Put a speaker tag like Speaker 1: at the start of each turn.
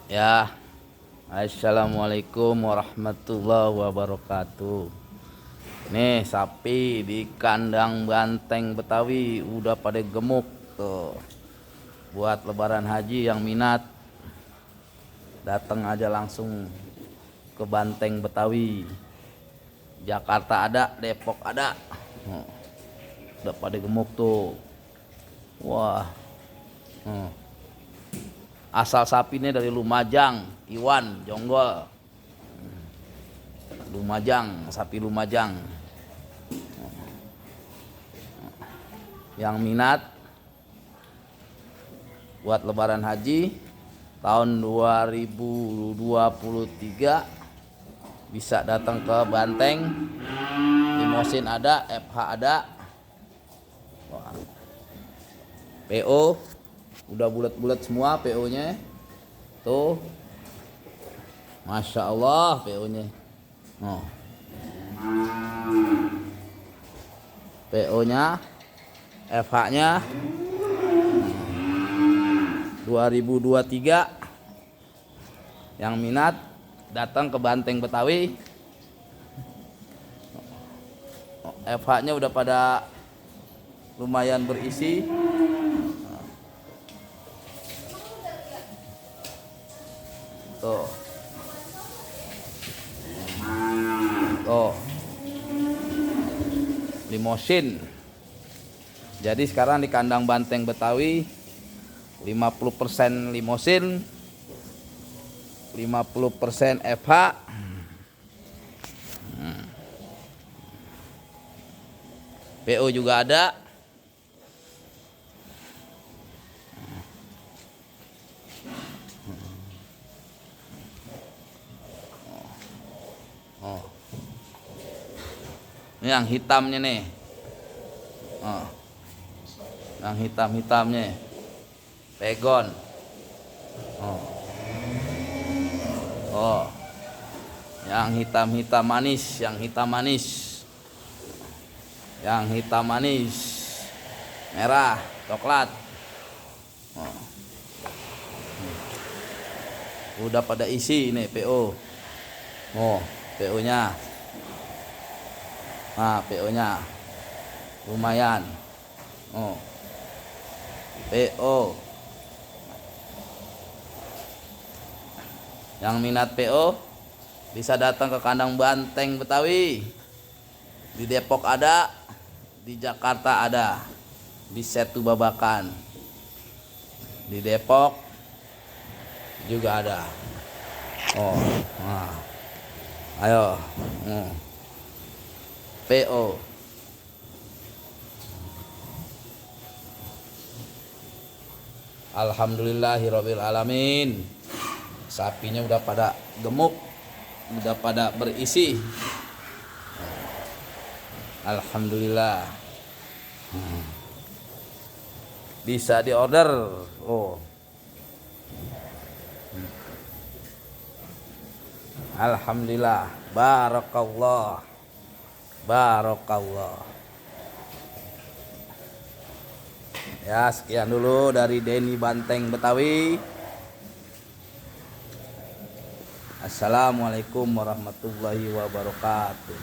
Speaker 1: Ya, assalamualaikum warahmatullahi wabarakatuh. Nih sapi di kandang banteng Betawi udah pada gemuk tuh. Buat lebaran haji yang minat, datang aja langsung ke Banteng Betawi. Jakarta ada, Depok ada. Udah pada gemuk tuh. Wah. Asal sapinya dari Lumajang, Iwan Jonggol. Lumajang, sapi Lumajang. Yang minat buat lebaran haji tahun 2023 bisa datang ke Banteng. Limosin ada, FH ada. PO udah bulat-bulat semua PO-nya. Tuh. Masya Allah PO-nya. Oh. PO-nya, FH-nya 2023. Yang minat datang ke Banteng Betawi. FH-nya udah pada lumayan berisi. Tuh. Tuh. Limosin. Jadi sekarang di kandang Banteng Betawi 50% limosin, 50% FH. PO juga ada. Oh. Ini yang hitamnya nih. Oh. Yang hitam-hitamnya. Pegon. Oh. Oh. Yang hitam-hitam manis, yang hitam manis. Yang hitam manis. Merah, coklat. Oh. Udah pada isi nih PO. Oh, PO-nya. Nah, PO-nya lumayan. Oh. PO. Yang minat PO bisa datang ke kandang Banteng Betawi. Di Depok ada, di Jakarta ada, di Setu Babakan. Di Depok juga ada. Oh, nah. Ayo. PO. Alhamdulillahirabbil alamin. Sapinya udah pada gemuk, udah pada berisi. Alhamdulillah. Bisa diorder. Oh. Alhamdulillah. Barakallah. Barakallah. Ya, sekian dulu dari Denny Banteng Betawi. Assalamualaikum warahmatullahi wabarakatuh.